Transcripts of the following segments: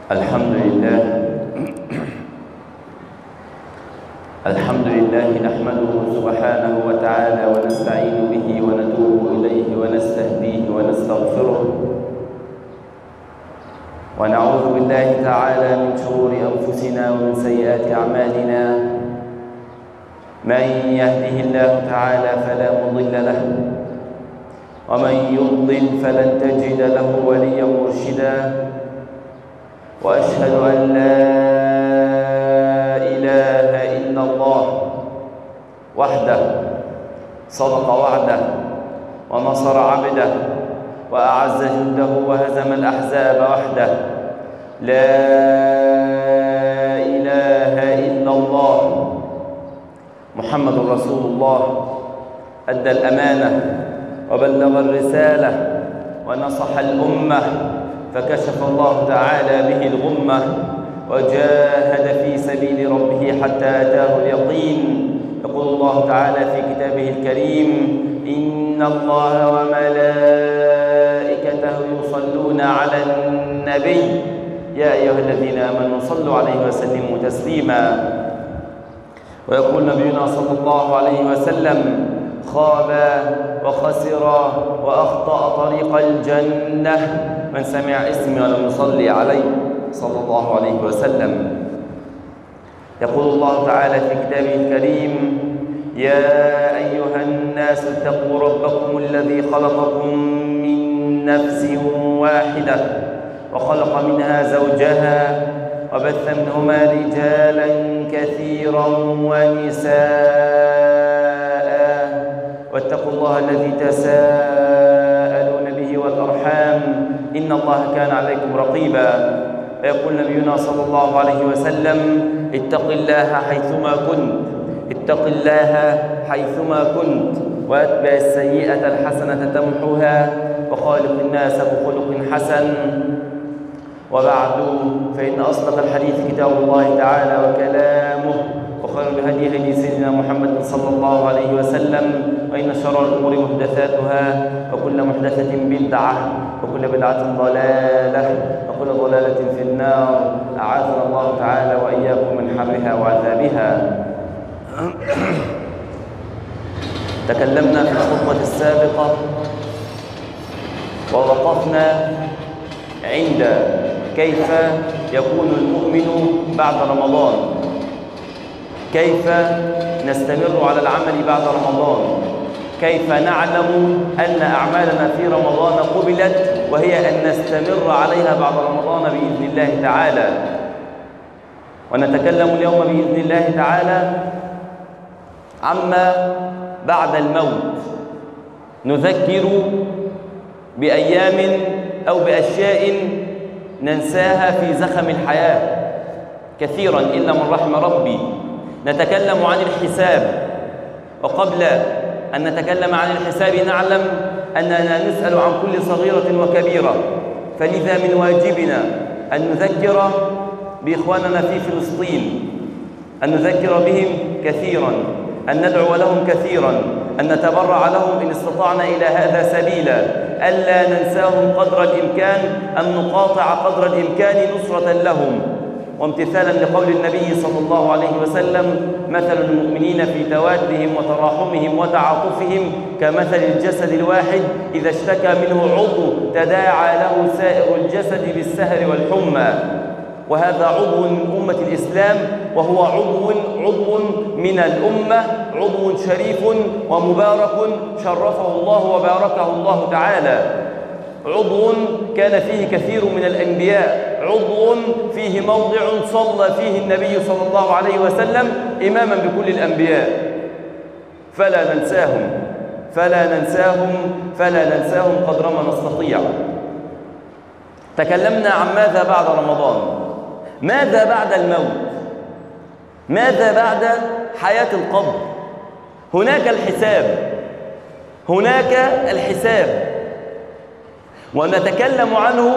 الحمد لله، الحمد لله نحمده سبحانه وتعالى ونستعين به ونتوب إليه ونستهديه ونستغفره، ونعوذ بالله تعالى من شرور أنفسنا ومن سيئات أعمالنا. من يهده الله تعالى فلا مضل له، ومن يضلل فلن تجد له وليا مرشدا. وأشهد أن لا إله إلا الله وحده صدق وعده ونصر عبده وأعز جنده وهزم الأحزاب وحده. لا إله إلا الله محمد رسول الله، أدى الأمانة وبلغ الرسالة ونصح الأمة، فكشف الله تعالى به الغمة، وجاهد في سبيل ربه حتى أتاه اليقين. يقول الله تعالى في كتابه الكريم: إن الله وملائكته يصلون على النبي يا أيها الذين آمنوا صلوا عليه وسلموا تسليما. ويقول نبينا صلى الله عليه وسلم: خاب وخسر وأخطأ طريق الجنة من سمع اسمي ولم يصلي عليه، صلى الله عليه وسلم. يقول الله تعالى في كتابه الكريم: يا أيها الناس اتقوا ربكم الذي خلقكم من نفس واحدة وخلق منها زوجها وبث منهما رجالا كثيرا ونساء، واتقوا الله الذي تساءلون به والأرحام إن الله كان عليكم رقيبا. ويقول نبينا صلى الله عليه وسلم: اتق الله حيثما كنت، اتق الله حيثما كنت، واتبع السيئة الحسنة تمحها، وخالق الناس بخلق حسن. وبعد، فإن أصدق الحديث كتاب الله تعالى وكلامه، وخير الهدي هدي سيدنا محمد صلى الله عليه وسلم، وإن شر الأمور محدثاتها، وكل محدثة بدعة، وكل بدعة ضلالة، وكل ضلالة في النار. أعاذنا الله تعالى وإياكم من حرها وعذابها. تكلمنا في الخطبة السابقة ووقفنا عند كيف يكون المؤمن بعد رمضان، كيف نستمر على العمل بعد رمضان، كيف نعلم أن أعمالنا في رمضان قبلت، وهي أن نستمر عليها بعد رمضان بإذن الله تعالى. ونتكلم اليوم بإذن الله تعالى عما بعد الموت، نذكر بأيام أو بأشياء ننساها في زخم الحياة كثيرا إلا من رحم ربي. نتكلم عن الحساب، وقبل أن نتكلم عن الحساب نعلم أننا نسأل عن كل صغيرة وكبيرة، فلذا من واجبنا أن نذكر بإخواننا في فلسطين، أن نذكر بهم كثيرا، أن ندعو لهم كثيرا، أن نتبرع لهم إن استطعنا إلى هذا سبيلا، ألا ننساهم قدر الإمكان، أن نقاطع قدر الإمكان نصرة لهم، وامتثالا لقول النبي صلى الله عليه وسلم: مثل المؤمنين في توادهم وتراحمهم وتعاطفهم كمثل الجسد الواحد، إذا اشتكى منه عضو تداعى له سائر الجسد بالسهر والحمى. وهذا عضو من أمة الإسلام، وهو عضو من الأمة، عضو شريف ومبارك شرفه الله وباركه الله تعالى، عضو كان فيه كثير من الأنبياء، عضو فيه موضع صلى فيه النبي صلى الله عليه وسلم إماما بكل الأنبياء. فلا ننساهم، فلا ننساهم، فلا ننساهم قدر ما نستطيع. تكلمنا عن ماذا بعد رمضان، ماذا بعد الموت، ماذا بعد حياة القبر. هناك الحساب، هناك الحساب، ونتكلم عنه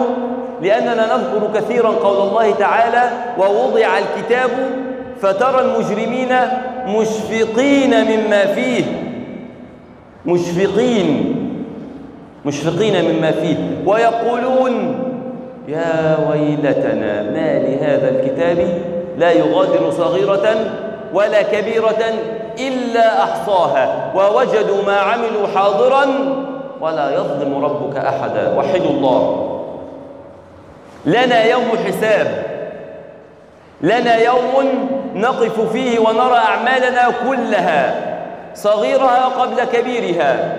لأننا نذكر كثيرا قول الله تعالى: ووضع الكتاب فترى المجرمين مشفقين مما فيه، مشفقين، مشفقين مما فيه، ويقولون يا ويلتنا ما لهذا الكتاب لا يغادر صغيرة ولا كبيرة إلا أحصاها ووجدوا ما عملوا حاضرا ولا يظلم ربك أحدا. وحدوا الله. لنا يوم حساب، لنا يوم نقف فيه ونرى أعمالنا كلها، صغيرها قبل كبيرها،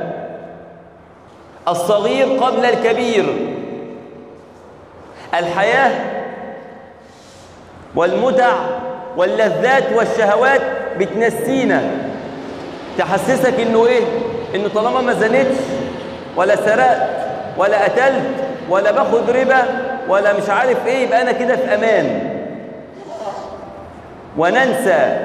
الصغير قبل الكبير. الحياة والمتع واللذات والشهوات بتنسينا، تحسسك انه ايه؟ انه طالما ما زنتش ولا سرقت ولا قتلت ولا باخد ربا ولا مش عارف ايه، يبقى انا كده في امان. وننسى،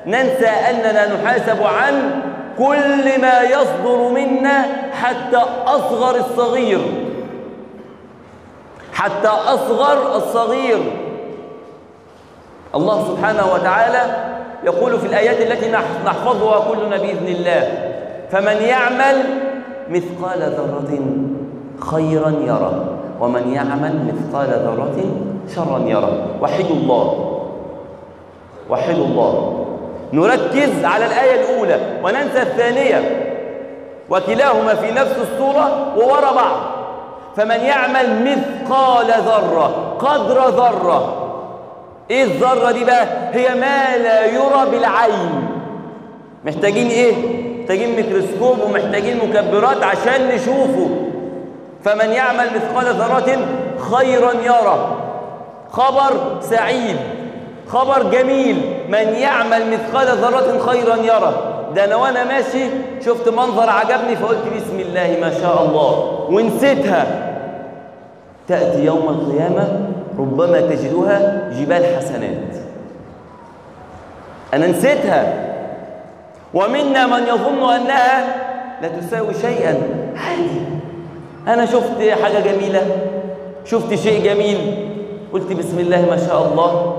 ننسى اننا نحاسب عن كل ما يصدر منا، حتى اصغر الصغير، حتى اصغر الصغير. الله سبحانه وتعالى يقول في الآيات التي نحفظها كلنا بإذن الله: فمن يعمل مثقال ذرة خيرا يره ومن يعمل مثقال ذرة شرا يره. وحدوا الله، وحدوا الله. نركز على الآية الأولى وننسى الثانية، وكلاهما في نفس السورة وورا بعض. فمن يعمل مثقال ذرة، قدر ذرة. ايه الذرة دي بقى؟ هي ما لا يرى بالعين. محتاجين ايه؟ محتاجين ميكروسكوب ومحتاجين مكبرات عشان نشوفه. فمن يعمل مثقال ذرة خيرا يره. خبر سعيد، خبر جميل. من يعمل مثقال ذرة خيرا يره. ده انا وانا ماشي شفت منظر عجبني فقلت بسم الله ما شاء الله ونسيتها، تأتي يوم القيامة ربما تجدها جبال حسنات. أنا نسيتها. ومنا من يظن أنها لا تساوي شيئا. عادي، أنا شفت حاجة جميلة، شفت شيء جميل، قلت بسم الله ما شاء الله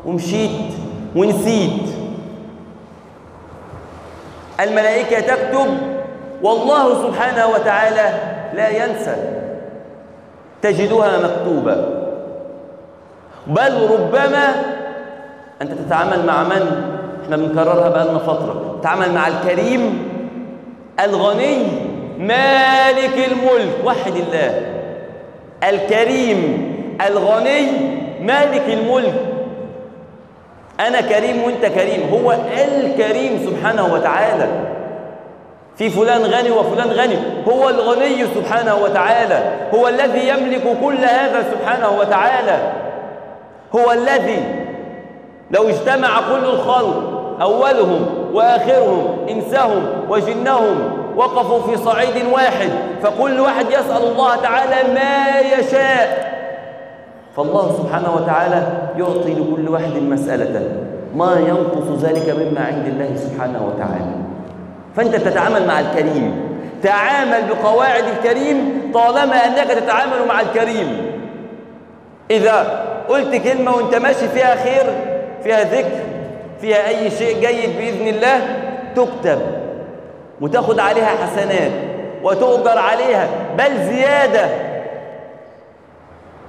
ومشيت ونسيت. الملائكة تكتب والله سبحانه وتعالى لا ينسى، تجدها مكتوبة. بل ربما أنت تتعامل مع من؟ احنا بنكررها بقالنا فترة. تتعامل مع الكريم الغني مالك الملك. وحد الله، الكريم الغني مالك الملك. أنا كريم وأنت كريم، هو الكريم سبحانه وتعالى. في فلان غني وفلان غني، هو الغني سبحانه وتعالى، هو الذي يملك كل هذا سبحانه وتعالى. هو الذي لو اجتمع كل الخلق أولهم وآخرهم إنسهم وجنهم وقفوا في صعيد واحد، فكل واحد يسأل الله تعالى ما يشاء، فالله سبحانه وتعالى يعطي لكل واحد مسألته، ما ينقص ذلك مما عند الله سبحانه وتعالى. فأنت تتعامل مع الكريم، تعامل بقواعد الكريم طالما أنك تتعامل مع الكريم. إذا قلت كلمة وأنت ماشي فيها خير، فيها ذكر، فيها أي شيء جيد بإذن الله، تكتب وتاخد عليها حسنات وتؤجر عليها، بل زيادة.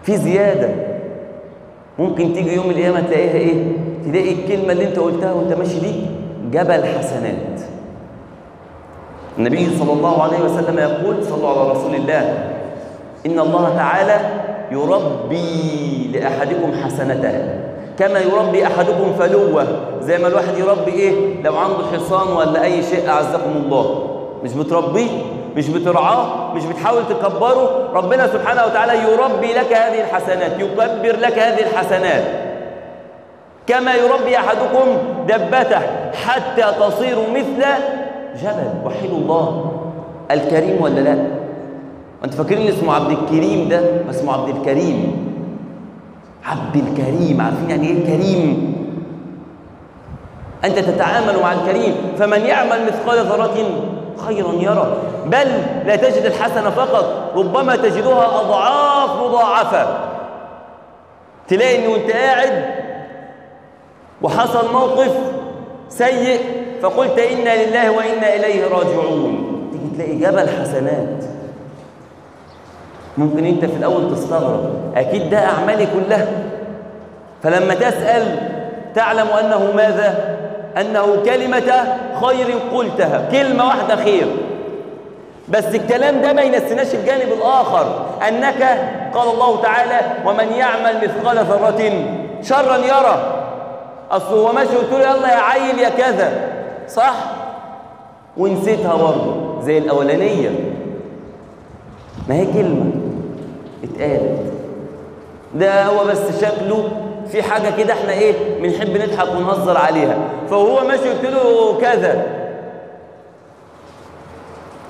في زيادة ممكن تيجي يوم القيامة تلاقيها إيه؟ تلاقي الكلمة اللي أنت قلتها وأنت ماشي دي جبل حسنات. النبي صلى الله عليه وسلم يقول، صلوا على رسول الله، إن الله تعالى يربي لأحدكم حسنته كما يربي أحدكم فلوه. زي ما الواحد يربي إيه؟ لو عنده حصان ولا أي شيء أعزكم الله، مش بتربيه، مش بترعاه، مش بتحاول تكبره، ربنا سبحانه وتعالى يربي لك هذه الحسنات، يكبر لك هذه الحسنات. كما يربي أحدكم دبته حتى تصير مثل جبل. وحدوا الله. الكريم ولا لا؟ انت فاكرين اسمه عبد الكريم؟ ده اسمه عبد الكريم. عبد الكريم، عارفين يعني ايه الكريم؟ انت تتعامل مع الكريم. فمن يعمل مثقال ذرة خيرا يره. بل لا تجد الحسنة فقط، ربما تجدها أضعاف مضاعفة. تلاقي إنه أنت قاعد وحصل موقف سيء فقلت إنا لله وإنا إليه راجعون، تيجي تلاقي جبل حسنات. ممكن انت في الاول تستغرب، اكيد ده اعمالي كلها. فلما تسأل تعلم انه ماذا؟ انه كلمة خير قلتها، كلمة واحدة خير. بس الكلام ده ما ينسيناش الجانب الاخر، انك قال الله تعالى: ومن يعمل مثقال ذرة شرا يره. اصل هو ماشي وتقول يلا يا عيل يا كذا، صح؟ ونسيتها برضه زي الاولانية. ما هي كلمة اتقالت، ده هو بس شكله في حاجة كده احنا ايه بنحب نضحك ونهزر عليها، فهو ماشي قلت له كذا،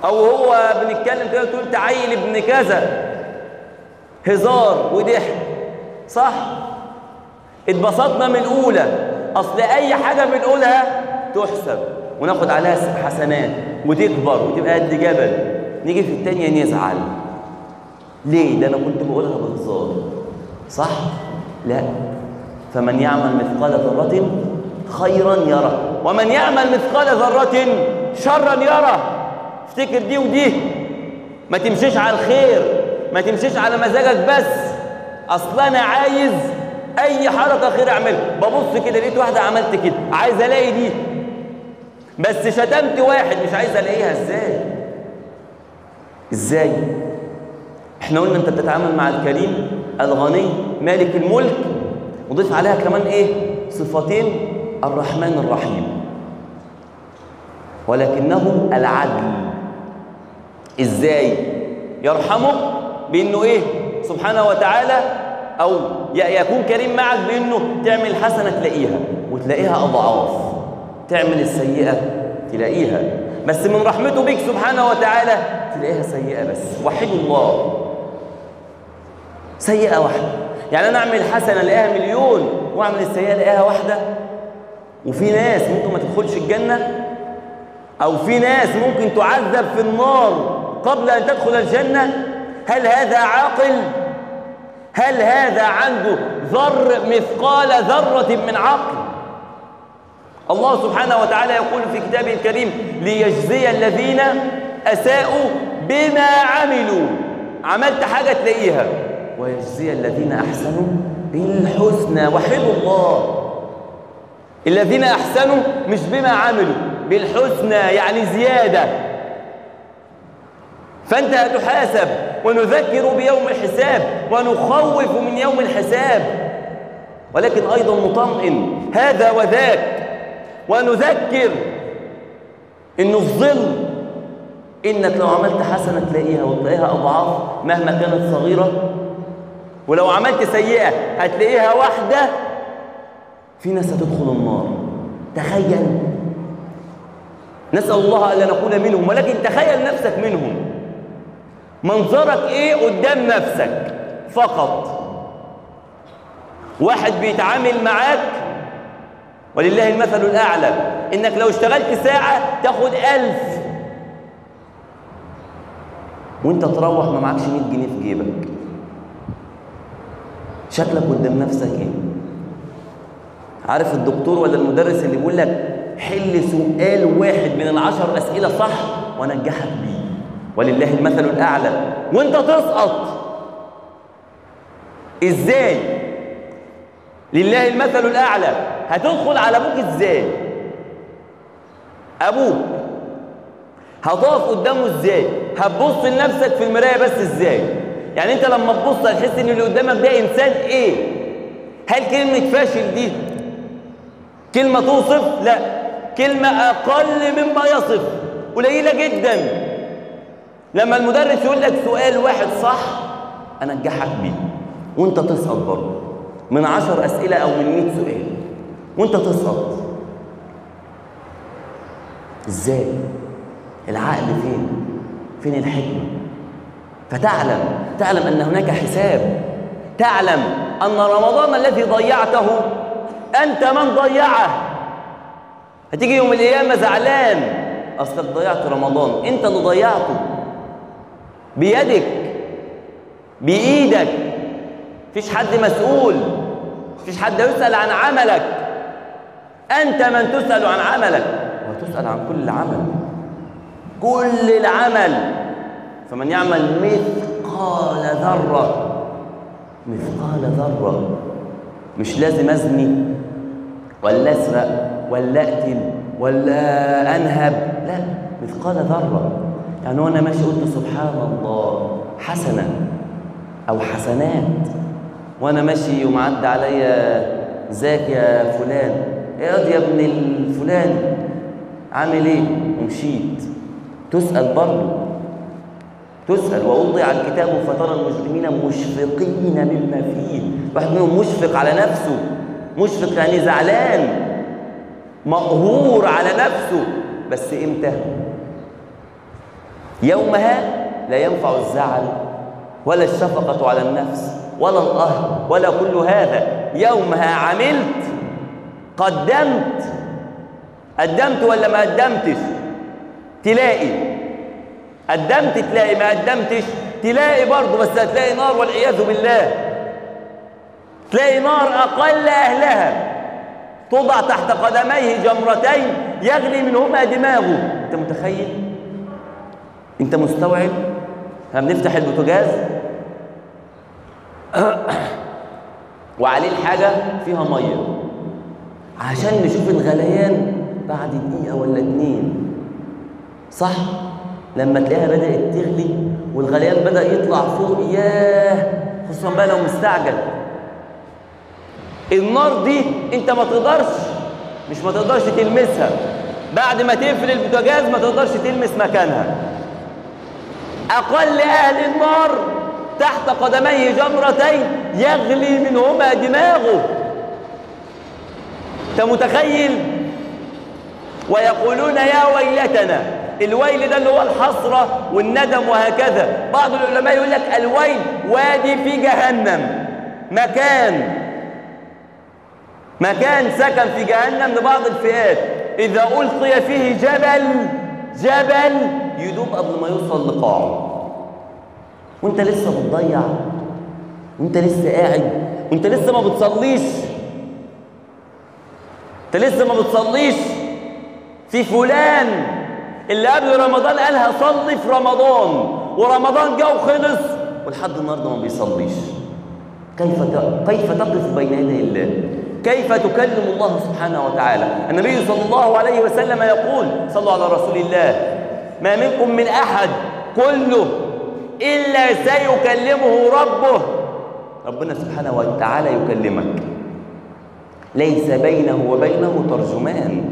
او هو بنتكلم كده تقول تعيل ابن كذا، هزار وضحك، صح؟ اتبسطنا من الاولى. اصل اي حاجة بنقولها تحسب وناخد عليها حسنات وتكبر وتبقى قد جبل. نيجي في الثانية نزعل، ليه؟ ده انا كنت بقولها بهزار، صح؟ لا. فمن يعمل مثقال ذرة خيرا يره، ومن يعمل مثقال ذرة شرا يره. افتكر دي ودي، ما تمشيش على الخير، ما تمشيش على مزاجك بس. اصل انا عايز اي حركة خير اعملها، ببص كده لقيت واحدة عملت كده، عايز الاقي دي، بس شتمت واحد مش عايز الاقيها. ازاي؟ ازاي؟ احنا قلنا انت بتتعامل مع الكريم الغني مالك الملك، وضيف عليها كمان ايه؟ صفتين: الرحمن الرحيم، ولكنه العدل. ازاي؟ يرحمك بانه ايه؟ سبحانه وتعالى، او يكون كريم معك بانه تعمل حسنه تلاقيها وتلاقيها اضعاف، تعمل السيئة تلاقيها، بس من رحمته بك سبحانه وتعالى تلاقيها سيئه بس. وحدوا الله، سيئه واحدة. يعني انا اعمل حسنه الاقيها مليون، واعمل السيئة الاقيها واحدة. وفي ناس ممكن ما تدخلش الجنة، او في ناس ممكن تعذب في النار قبل ان تدخل الجنة. هل هذا عاقل؟ هل هذا عنده ذر مثقال ذرة من عقل؟ الله سبحانه وتعالى يقول في كتابه الكريم: ليجزي الذين أساءوا بما عملوا. عملت حاجة تلاقيها، ويجزي الذين أحسنوا بالحسنى. وحدوا الله، الذين أحسنوا مش بما عملوا، بالحسنى يعني زيادة. فأنت هتحاسب، ونذكر بيوم الحساب، ونخوف من يوم الحساب، ولكن أيضا نطمئن هذا وذاك، ونذكر إنه في ظل إنك لو عملت حسنة تلاقيها وتلاقيها أضعاف مهما كانت صغيرة، ولو عملت سيئة هتلاقيها واحدة. في ناس هتدخل النار، تخيل. نسأل الله ألا نكون منهم، ولكن تخيل نفسك منهم. منظرك إيه قدام نفسك فقط؟ واحد بيتعامل معاك، ولله المثل الأعلى، إنك لو اشتغلت ساعة تاخد 1000، وإنت تروح ما معكش 100 جنيه في جيبك. شكلك قدام نفسك إيه؟ عارف الدكتور ولا المدرس اللي بيقول لك حل سؤال واحد من 10 أسئلة صح وأنجحك بيه، ولله المثل الأعلى، وإنت تسقط. إزاي؟ لله المثل الأعلى. هتدخل على أبوك إزاي؟ أبوك هتقف قدامه إزاي؟ هتبص لنفسك في المراية بس إزاي؟ يعني أنت لما تبص هتحس إن اللي قدامك ده إنسان إيه؟ هل كلمة فاشل دي كلمة توصف؟ لا، كلمة أقل مما يصف، قليلة جدا. لما المدرس يقول لك سؤال واحد صح أنجحك بيه، وأنت تسقط برضه من 10 أسئلة أو من 100 سؤال، وأنت تسقط. إزاي؟ العقل فين؟ فين الحكمة؟ فتعلم، تعلم أن هناك حساب، تعلم أن رمضان الذي ضيعته أنت من ضيعه. هتيجي يوم القيامة زعلان، أصلك ضيعت رمضان، أنت اللي ضيعته بيدك بإيدك. مفيش حد مسؤول، مفيش حد يسأل عن عملك، أنت من تسأل عن عملك، وتسأل عن كل عمل، كل العمل. فمن يعمل مثقال مثقال ذرة، مثقال ذرة. مش لازم أزني ولا أسرق ولا أقتل ولا أنهب، لا، مثقال ذرة. يعني وأنا ماشي قلت سبحان الله حسنة أو حسنات، وأنا ماشي ومعدي عليا ازيك يا فلان، ايه يا ابن الفلان عامل ايه، ومشيت. تسأل برضه، تسأل. ووضع الكتاب فترى المجرمين مشفقين مما فيه. واحد منهم مشفق على نفسه، مشفق يعني زعلان، مقهور على نفسه. بس امتى؟ يومها لا ينفع الزعل ولا الشفقة على النفس ولا القهر ولا كل هذا. يومها عملت، قدمت، قدمت ولا ما قدمتش تلاقي، قدمت تلاقي، ما قدمتش تلاقي برضه، بس هتلاقي نار والعياذ بالله. تلاقي نار أقل أهلها توضع تحت قدميه جمرتين يغلي منهما دماغه. أنت متخيل؟ أنت مستوعب؟ احنا بنفتح البوتاجاز وعليه الحاجة فيها مية عشان نشوف الغليان بعد دقيقة ولا اتنين، صح؟ لما تلاقيها بدأت تغلي والغليان بدأ يطلع فوق، ياه، خصوصا بقى لو مستعجل. النار دي انت ما تقدرش، مش ما تقدرش تلمسها، بعد ما تقفل البوتاجاز ما تقدرش تلمس مكانها. أقل أهل النار تحت قدميه جمرتين يغلي منهما دماغه. انت متخيل؟ ويقولون يا ويلتنا. الويل ده اللي هو الحسرة والندم وهكذا. بعض العلماء يقول لك الويل وادي في جهنم، مكان سكن في جهنم لبعض الفئات، إذا ألقي فيه جبل، جبل يدوب قبل ما يوصل لقاعه. وانت لسه بتضيع، وانت لسه قاعد، وانت لسه ما بتصليش، انت لسه ما بتصليش. في فلان اللي قبل رمضان قالها صلي في رمضان، ورمضان جه وخلص ولحد النهارده ما بيصليش. كيف تقف بين يدي الله؟ كيف تكلم الله سبحانه وتعالى؟ النبي صلى الله عليه وسلم يقول، صلوا على رسول الله، ما منكم من أحد كله إلا سيكلمه ربه. ربنا سبحانه وتعالى يكلمك، ليس بينه وبينه ترجمان،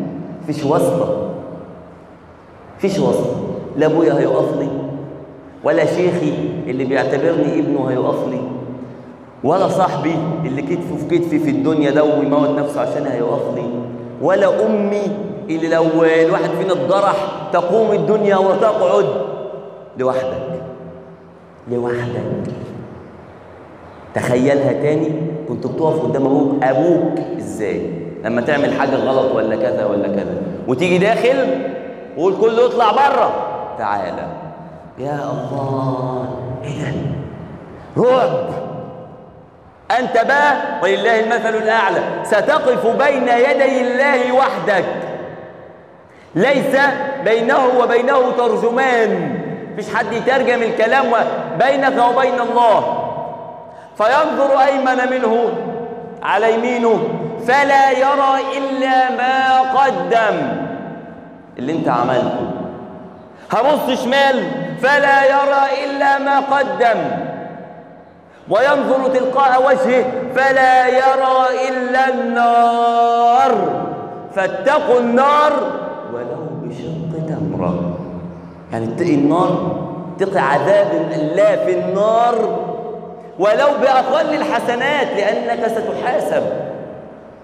فيش واسطة، فيش واسطة. لا أبويا هيقف لي، ولا شيخي اللي بيعتبرني ابنه هيقف لي، ولا صاحبي اللي كتفه في كتفي في الدنيا ده ويموت نفسه عشان هيقف لي، ولا أمي اللي لو الواحد فينا اتجرح تقوم الدنيا وتقعد. لوحدك، لوحدك. تخيلها تاني، كنت بتقف قدام أبوك إزاي لما تعمل حاجة غلط ولا كذا ولا كذا، وتيجي داخل وقول كله يطلع بره، تعالى يا الله، إيه ده؟ رعب. أنت بقى ولله المثل الأعلى ستقف بين يدي الله وحدك، ليس بينه وبينه ترجمان، مفيش حد يترجم الكلام بينك وبين الله. فينظر أيمن منه على يمينه فلا يرى إلا ما قدم، اللي انت عملته. هبص شمال فلا يرى إلا ما قدم، وينظر تلقاء وجهه فلا يرى إلا النار. فاتقوا النار ولو بشق تمرة. يعني اتقي النار، اتقي عذاب الله في النار ولو بأقل الحسنات، لأنك ستحاسب.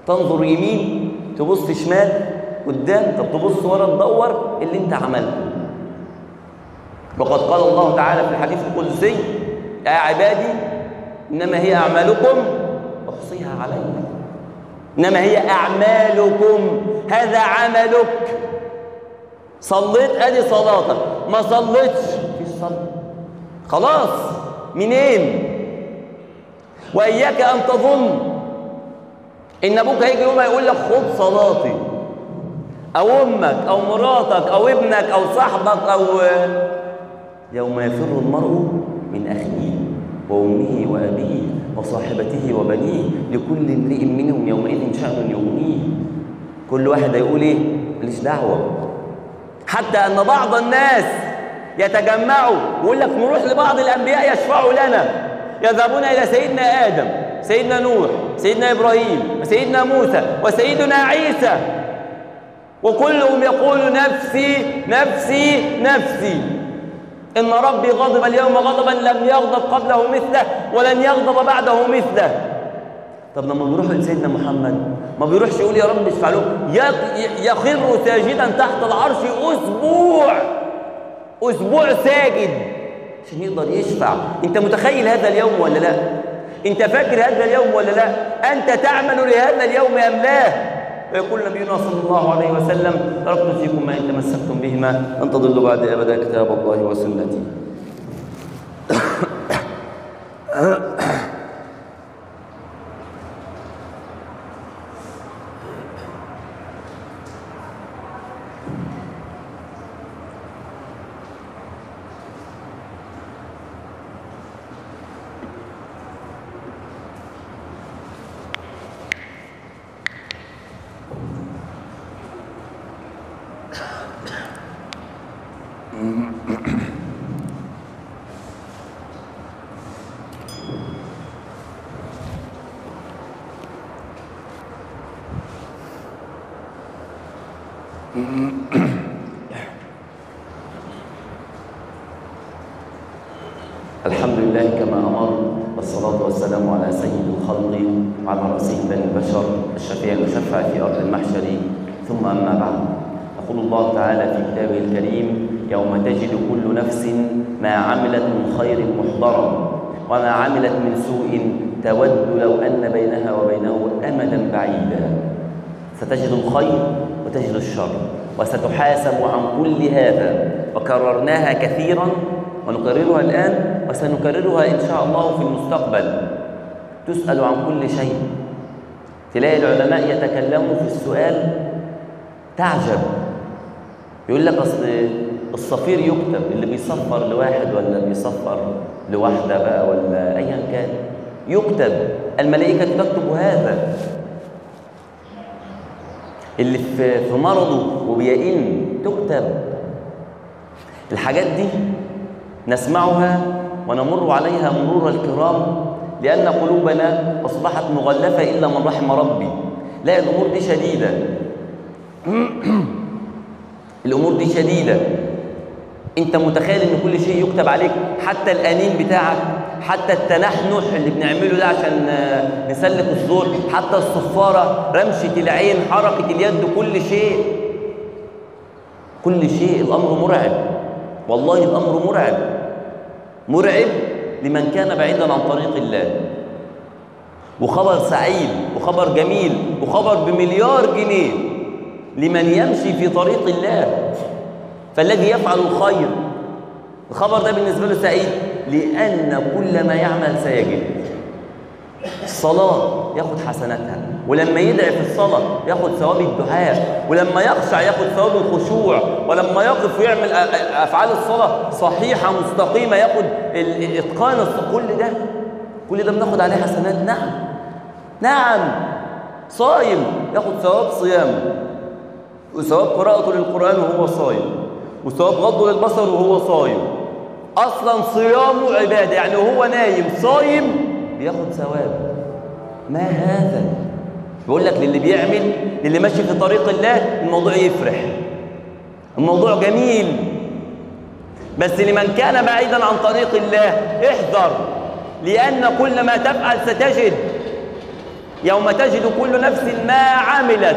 تنظر يمين، تبص شمال، قدام، طب تبص ورا، تدور اللي انت عملته. وقد قال الله تعالى في الحديث القدسي: يا عبادي إنما هي أعمالكم أحصيها عليكم. إنما هي أعمالكم، هذا عملك. صليت أدي صلاتك، ما صليتش فيش صلاة، خلاص منين؟ وإياك أن تظن إن أبوك هيجي يوم هيقول لك خد صلاتي، أو أمك أو مراتك أو ابنك أو صاحبك أو. يوم يفر المرء من أخيه وأمه وأبيه وصاحبته وبنيه، لكل امرئ منهم يومئذ شأن يغنيه. كل واحد هيقول إيه؟ ماليش دعوة. حتى أن بعض الناس يتجمعوا ويقول لك نروح لبعض الأنبياء يشفعوا لنا، يذهبون إلى سيدنا آدم، سيدنا نوح، سيدنا إبراهيم، وسيدنا موسى، وسيدنا عيسى، وكلهم يقول نفسي نفسي نفسي، إن ربي غضب اليوم غضبا لم يغضب قبله مثله ولن يغضب بعده مثله. طب لما بيروحوا لسيدنا محمد ما بيروحش يقول يا رب اشفع له، يخر ساجدا تحت العرش أسبوع، أسبوع ساجد عشان يقدر يشفع. أنت متخيل هذا اليوم ولا لا؟ أنت فاكر هذا اليوم ولا لا؟ أنت تعمل لهذا اليوم أم لا؟ ويقول نبينا صلى الله عليه وسلم: تركت فيكم ما إن تمسكتم بهما لن تضلوا بعد أبدا، كتاب الله وسنتي. الحمد لله كما أمر، والصلاة والسلام على سيد الخلق وعلى رأسه بني البشر الشفيع المشفع في أرض المحشر، ثم أما بعد. يقول الله تعالى في كتابه الكريم: يوم تجد كل نفس ما عملت من خير محضرا وما عملت من سوء تود لو أن بينها وبينه أمدا بعيدا. ستجد الخير وتجد الشر، وستحاسب عن كل هذا، وكررناها كثيرا ونكررها الآن وسنكررها إن شاء الله في المستقبل. تسأل عن كل شيء. تلاقي العلماء يتكلموا في السؤال تعجب، يقول لك أصل الصفير يكتب، اللي بيصفر لواحد ولا بيصفر لواحدة بقى ولا أيا كان يكتب، الملائكة تكتب هذا. اللي في مرضه وبيئن تكتب. الحاجات دي نسمعها ونمر عليها مرور الكرام، لأن قلوبنا أصبحت مغلفة إلا من رحم ربي. لا، الأمور دي شديدة، الأمور دي شديدة. أنت متخيل إن كل شيء يكتب عليك، حتى الأنين بتاعك، حتى التنحنح اللي بنعمله ده عشان نسلك الزور، حتى الصفارة، رمشة العين، حركة اليد، كل شيء، كل شيء. الأمر مرعب، والله الأمر مرعب، مرعب لمن كان بعيدا عن طريق الله. وخبر سعيد وخبر جميل وخبر بمليار جنيه لمن يمشي في طريق الله. فالذي يفعل الخير الخبر ده بالنسبة له سعيد، لأن كل ما يعمل سيجد. الصلاة ياخد حسناتها، ولما يدعي في الصلاة ياخد ثواب الدعاء، ولما يخشع ياخد ثواب الخشوع، ولما يقف ويعمل أفعال الصلاة صحيحة مستقيمة ياخد إتقان. كل ده، كل ده بناخد عليه حسنات. نعم نعم. صايم ياخد ثواب صيامه، وثواب قراءته للقرآن وهو صايم، وثواب غضه للبصر وهو صايم. أصلا صيامه عبادة، يعني وهو نايم صايم بياخد ثواب. ما هذا؟ بيقول لك للي بيعمل، للي ماشي في طريق الله، الموضوع يفرح، الموضوع جميل. بس لمن كان بعيدا عن طريق الله احذر، لأن كل ما تفعل ستجد. يوم تجد كل نفس ما عملت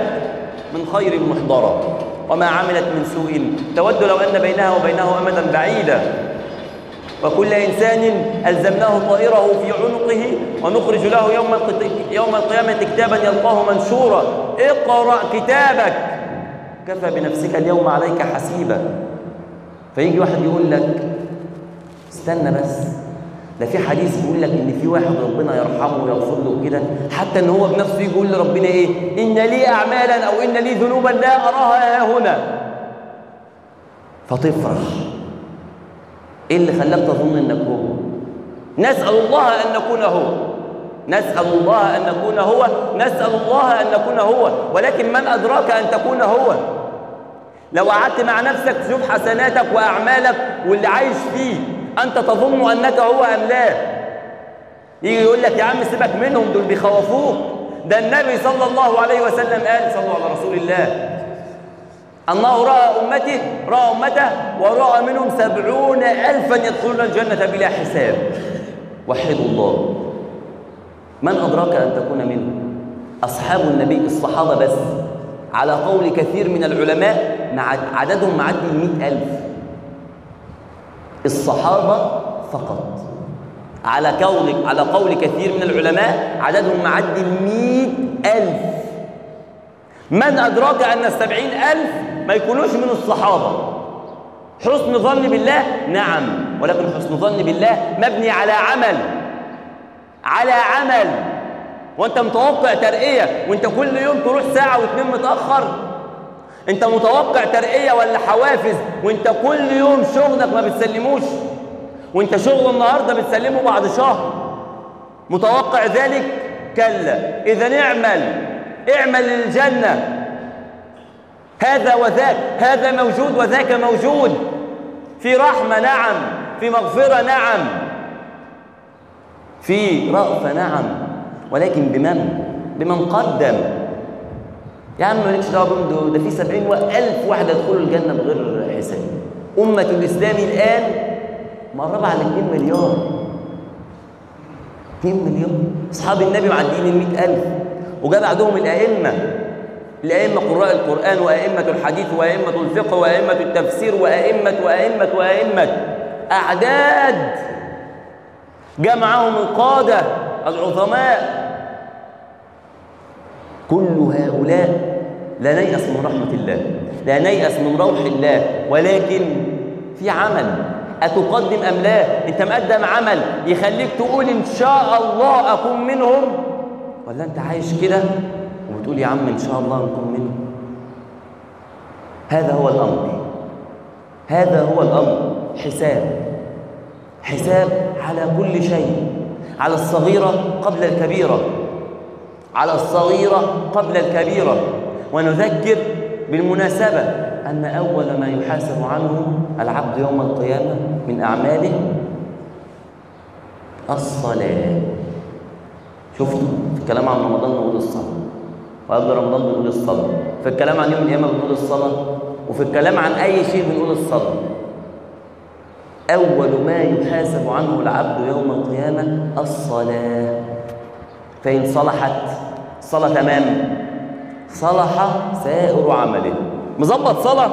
من خير محضرا وما عملت من سوء تود لو أن بينها وبينه أمدا بعيدا. وكل إنسان ألزمناه طائره في عنقه ونخرج له يوم القيامة كتابا يلقاه منشورا. اقرأ كتابك كفى بنفسك اليوم عليك حسيبا. فيجي واحد يقول لك استنى بس، ده في حديث بيقول لك إن في واحد ربنا يرحمه ويغفر له كده، حتى إن هو بنفسه يجي يقول لربنا إيه؟ إن لي أعمالا أو إن لي ذنوبا لا أراها هنا. فتفرح. إيه اللي خلاك تظن إنك هو؟ نسأل الله أن نكون هو، نسأل الله أن نكون هو، نسأل الله أن نكون هو. ولكن من أدراك أن تكون هو؟ لو قعدت مع نفسك تشوف حسناتك وأعمالك واللي عايش فيه، أنت تظن أنك هو أم لا؟ يجي يقول لك يا عم سيبك منهم، دول بيخوفوك. ده النبي صلى الله عليه وسلم قال، صلوا على رسول الله، الله رأى أمته، رأى أمته ورأى منهم 70,000 يدخلون الجنة بلا حساب. وحدوا الله. من أدراك أن تكون منهم؟ أصحاب النبي الصحابة بس، على قول كثير من العلماء عددهم معدي 100,000. الصحابة فقط، على قول كثير من العلماء عددهم معدي 100,000. من أدراك أن 70,000 ما يكونوش من الصحابة؟ حسن ظن بالله نعم، ولكن حسن ظن بالله مبني على عمل، على عمل. وانت متوقع ترقية وانت كل يوم تروح ساعة واتنين متأخر؟ انت متوقع ترقية ولا حوافز وانت كل يوم شغلك ما بتسلموش، وانت شغل النهارده بتسلمه بعد شهر؟ متوقع ذلك؟ كلا. إذا اعمل، اعمل للجنة. هذا وذاك، هذا موجود وذاك موجود. في رحمة نعم، في مغفرة نعم، في رأفة نعم، ولكن بمن؟ بمن قدم. يا عم مالكش دعوه بهم، ده في 70,000 واحد يدخلوا الجنة بغير حساب. أمة الإسلام الآن مقربة على 2 مليار. 2 مليار. أصحاب النبي معديين 100,000، وجاء بعدهم الأئمة، الأئمة قراء القرآن وأئمة الحديث وأئمة الفقه وأئمة التفسير وأئمة وأئمة وأئمة، أعداد جمعهم القادة العظماء. كل هؤلاء لا نيأس من رحمة الله، لا نيأس من روح الله، ولكن في عمل. أتقدم أم لا؟ أنت مقدم عمل يخليك تقول إن شاء الله أكون منهم، ولا أنت عايش كده وبتقول يا عم إن شاء الله نكون منهم؟ هذا هو الأمر، هذا هو الأمر. حساب، حساب على كل شيء، على الصغيرة قبل الكبيرة، على الصغيرة قبل الكبيرة. ونذكر بالمناسبة أن أول ما يحاسب عنه العبد يوم القيامة من أعماله الصلاة. شفتوا في الكلام عن رمضان نقول الصلاة، وقبل رمضان بنقول الصلاة، في الكلام عن يوم القيامة بنقول الصلاة، وفي الكلام عن أي شيء بنقول الصلاة. أول ما يحاسب عنه العبد يوم القيامة الصلاة، فإن صلحت الصلاة تمام صلح سائر عمله. مظبط صلاة،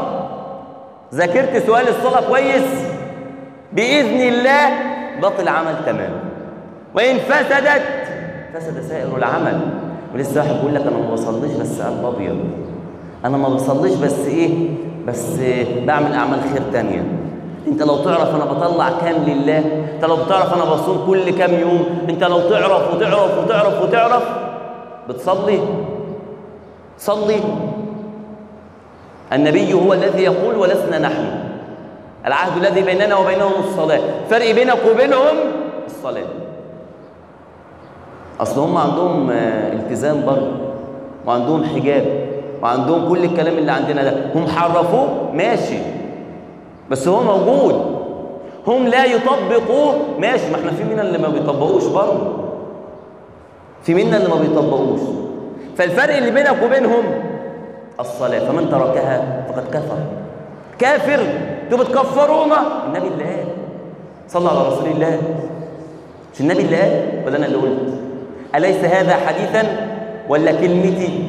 ذاكرت سؤال الصلاة كويس، بإذن الله باقي العمل تمام. وإن فسدت فسد سائر العمل. ولسه واحد بيقول لك أنا ما بصليش بس قلب أبيض، أنا ما بصليش بس إيه، بس بعمل أعمال خير تانية. أنت لو تعرف أنا بطلع كام لله، أنت لو بتعرف أنا بصوم كل كام يوم، أنت لو تعرف وتعرف وتعرف وتعرف. بتصلي؟ صلي. النبي هو الذي يقول ولسنا نحن. العهد الذي بيننا وبينهم الصلاة، فرق بينك وبينهم الصلاة. أصل هم عندهم التزام برضه، وعندهم حجاب، وعندهم كل الكلام اللي عندنا ده، هم حرفوه ماشي، بس هو موجود. هم لا يطبقوه ماشي، ما احنا في منا اللي ما بيطبقوش برضه، في منا اللي ما بيطبقوش. فالفرق اللي بينك وبينهم الصلاة، فمن تركها فقد كفر. كافر، انتوا بتكفرونا. النبي اللي قال، صلى على رسول الله. مش النبي اللي قال ولا انا اللي قلت؟ أليس هذا حديثا ولا كلمتي؟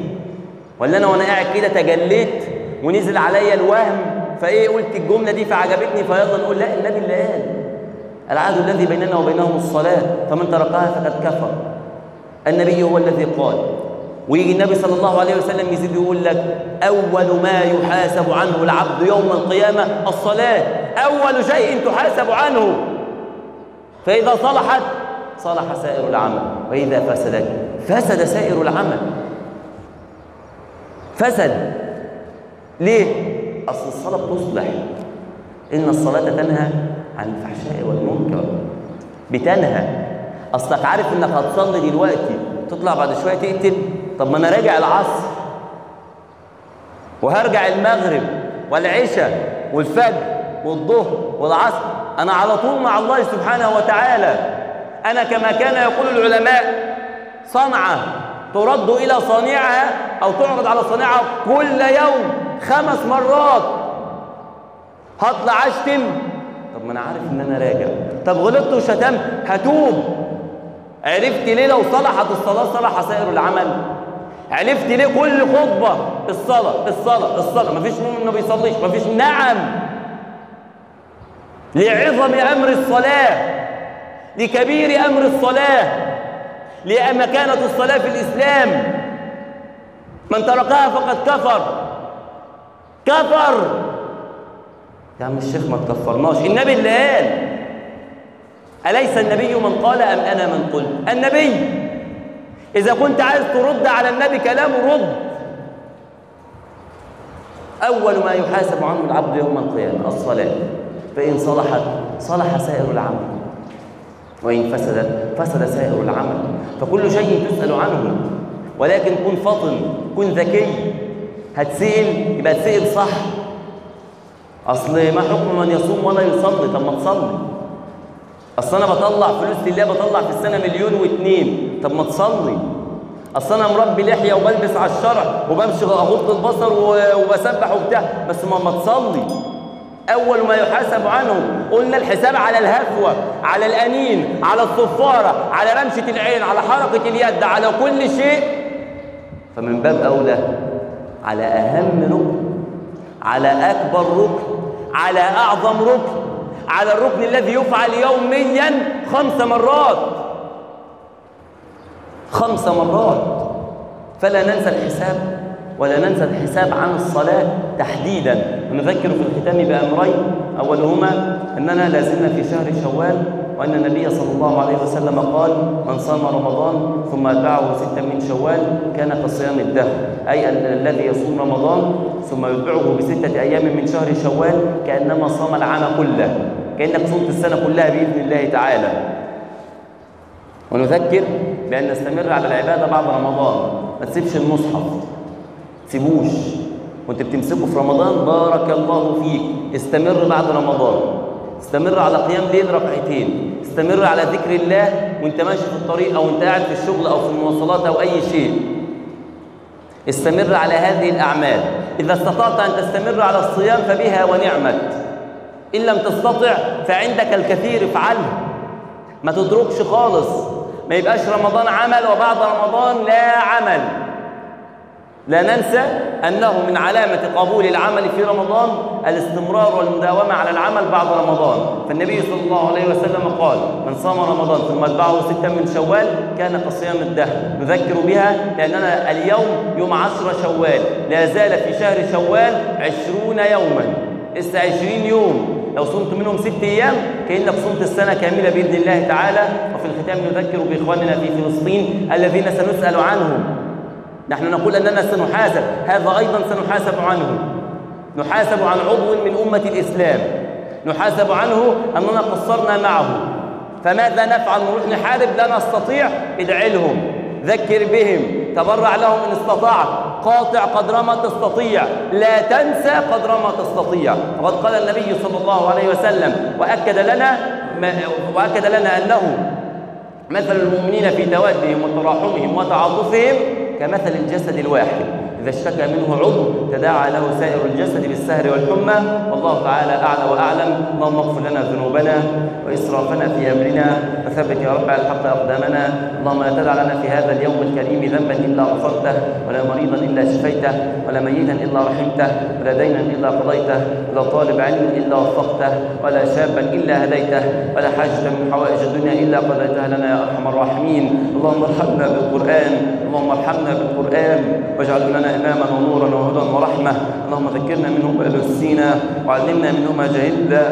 ولا انا وانا قاعد كده تجليت ونزل عليا الوهم فايه قلت الجملة دي فعجبتني فيلا نقول؟ لا، النبي اللي قال العهد الذي بيننا وبينهم الصلاة فمن تركها فقد كفر. النبي هو الذي قال. ويجي النبي صلى الله عليه وسلم يزيد يقول لك أول ما يحاسب عنه العبد يوم القيامة الصلاة، أول شيء تحاسب عنه، فإذا صلحت صلح سائر العمل، وإذا فسدت فسد سائر العمل. فسد ليه؟ أصل الصلاة بتصلح. إن الصلاة تنهى عن الفحشاء والمنكر، بتنهى. أصلك عارف إنك هتصلي دلوقتي تطلع بعد شوية تقتل، طب ما أنا راجع العصر وهرجع المغرب والعشاء والفجر والظهر والعصر، أنا على طول مع الله سبحانه وتعالى. أنا كما كان يقول العلماء صنعة ترد إلى صانعها أو تعرض على صانعها كل يوم 5 مرات. هطلع أشتم، طب ما أنا عارف إن أنا راجع، طب غلطت وشتمت هتوب. عرفت ليه لو صلحت الصلاة صلح سائر العمل؟ عرفت ليه كل خطبة الصلاة الصلاة الصلاة؟ مفيش مؤمن ما بيصليش، مفيش. نعم، لعظم أمر الصلاة، لكبير أمر الصلاة، لمكانة الصلاة في الإسلام. من تركها فقد كفر. كفر يا عم الشيخ، ما تكفرناش. النبي اللي قال، أليس النبي من قال أم أنا من قلت؟ النبي. إذا كنت عايز ترد على النبي كلامه رد. أول ما يحاسب عنه العبد يوم القيامة الصلاة، فإن صلحت صلح سائر العمل، وإن فسدت فسد سائر العمل. فكل شيء تسأل عنه، ولكن كن فطن، كن ذكي. هتسأل يبقى تسأل صح. أصل ما حكم من يصوم ولا يصلي؟ طب ما تصلي. أصل أنا بطلع فلوس لله، بطلع في السنة 1 2 مليون، طب ما تصلي. أصل أنا مربي لحية وبلبس على الشرع وبمشي أغض البصر وبسبح وبتاع، بس ما تصلي. أول ما يحاسب عنه، قلنا الحساب على الهفوة، على الأنين، على الصفارة، على رمشة العين، على حركة اليد، على كل شيء. فمن باب أولى على أهم ركن، على أكبر ركن، على أعظم ركن، على الركن الذي يفعل يوميا 5 مرات. 5 مرات. فلا ننسى الحساب، ولا ننسى الحساب عن الصلاة تحديدا. ونذكر في الختام بأمرين، أولهما أننا لازلنا في شهر شوال، وأن النبي صلى الله عليه وسلم قال: من صام رمضان ثم أتبعه 6 من شوال كان كصيام الدهر، أي الذي يصوم رمضان ثم يتبعه ب6 أيام من شهر شوال كأنما صام العام كله، كأنك صمت السنة كلها بإذن الله تعالى. ونذكر بأن نستمر على العبادة بعد رمضان، ما تسيبش المصحف، تسيبوش وانت بتمسكه في رمضان، بارك الله فيك. استمر بعد رمضان، استمر على قيام ليل 2 ركعتين، استمر على ذكر الله وانت ماشي في الطريق او انت قاعد في الشغل او في المواصلات او اي شيء. استمر على هذه الاعمال. اذا استطعت ان تستمر على الصيام فبها ونعمت، ان لم تستطع فعندك الكثير افعله، ما تتركش خالص. ما يبقاش رمضان عمل وبعد رمضان لا عمل. لا ننسى أنه من علامة قبول العمل في رمضان الاستمرار والمداومة على العمل بعد رمضان. فالنبي صلى الله عليه وسلم قال: من صام رمضان ثم اتبعه 6 من شوال كان كصيام الدهر. نذكر بها لأننا اليوم يوم 10 شوال، لا زال في شهر شوال 20 يوما، لسه 20 يوم. لو صمت منهم 6 أيام كأنك صمت السنة كاملة بإذن الله تعالى. وفي الختام نذكر بإخواننا في فلسطين الذين سنسأل عنهم. نحن نقول أننا سنحاسب، هذا أيضا سنحاسب عنه. نحاسب عن عضو من أمة الإسلام، نحاسب عنه أننا قصرنا معه. فماذا نفعل؟ نروح نحارب؟ لا نستطيع. ادع لهم، ذكر بهم، تبرع لهم إن استطعت، قاطع قدر ما تستطيع، لا تنسى قدر ما تستطيع. فقد قال النبي صلى الله عليه وسلم وأكد لنا أنه مثل المؤمنين في توادهم وتراحمهم وتعاطفهم كمثل الجسد الواحد، إذا اشتكى منه عضو تداعى له سائر الجسد بالسهر والحمى. والله تعالى أعلى وأعلم. اللهم اغفر لنا ذنوبنا وإسرافنا في أمرنا، وثبت يا رب على الحق أقدامنا. اللهم لا تدع لنا في هذا اليوم الكريم ذنبا إلا غفرته، ولا مريضا إلا شفيته، ولا ميتا إلا رحمته، ولا دينا إلا قضيته، ولا طالب علم إلا وفقته، ولا شابا إلا هديته، ولا حاجة من حوائج الدنيا إلا قضيتها لنا يا أرحم الراحمين. اللهم ارحمنا بالقرآن، اللهم ارحمنا بالقرآن، واجعله لنا إماما ونورا وهدى ورحمة. اللهم ذكرنا منه ما نسينا، وعلمنا منه ما جهلنا،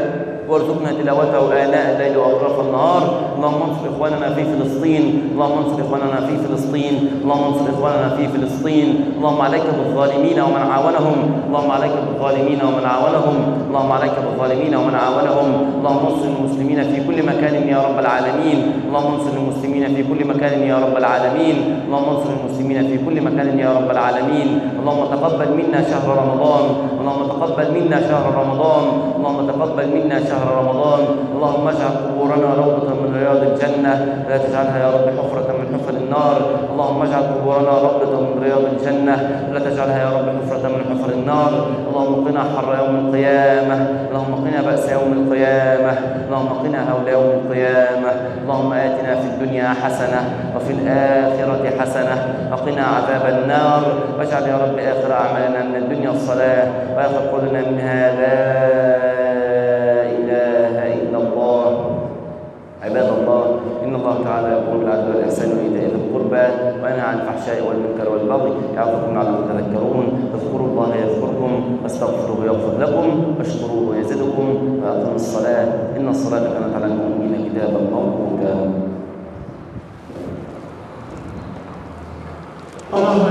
وارزقنا تلاوته آناء الليل وأطراف النهار. اللهم انصر إخواننا في فلسطين، اللهم انصر إخواننا في فلسطين، اللهم انصر إخواننا في فلسطين. اللهم عليك بالظالمين ومن عاونهم، اللهم عليك بالظالمين ومن عاونهم، اللهم عليك بالظالمين ومن عاونهم. اللهم انصر المسلمين في كل مكان يا رب العالمين، اللهم انصر المسلمين في كل مكان يا رب العالمين، اللهم انصر المسلمين في كل مكان يا رب العالمين. اللهم تقبل منا شهر رمضان، اللهم تقبل منا شهر رمضان، اللهم تقبل منا شهر رمضان. اللهم اجعل قبورنا روضة من رياض الجنة، لا تجعلها يا رب حفرة من حفر النار. اللهم اجعل قبورنا روضة من رياض الجنة، لا تجعلها يا رب حفرة من حفر النار. اللهم قنا حر يوم القيامة، اللهم قنا بأس يوم القيامة، اللهم قنا هول يوم القيامة. اللهم آتنا في الدنيا حسنة وفي الآخرة حسنة وقنا عذاب النار. واجعل يا رب آخر أعمالنا من الدنيا الصلاة، وآخر قولنا منها لا إله إلا الله. عباد الله، إن الله تعالى يأمر بالعدل والإحسان وإيتاء ذي القربى وينهى عن الفحشاء والمنكر والبغي يعظكم لعلكم تذكرون. اذكروا الله يذكركم، واستغفروه يغفر لكم، واشكروه يزدكم، وأقيموا الصلاة إن الصلاة كانت على المؤمنين كتابا موقوتا. اللهم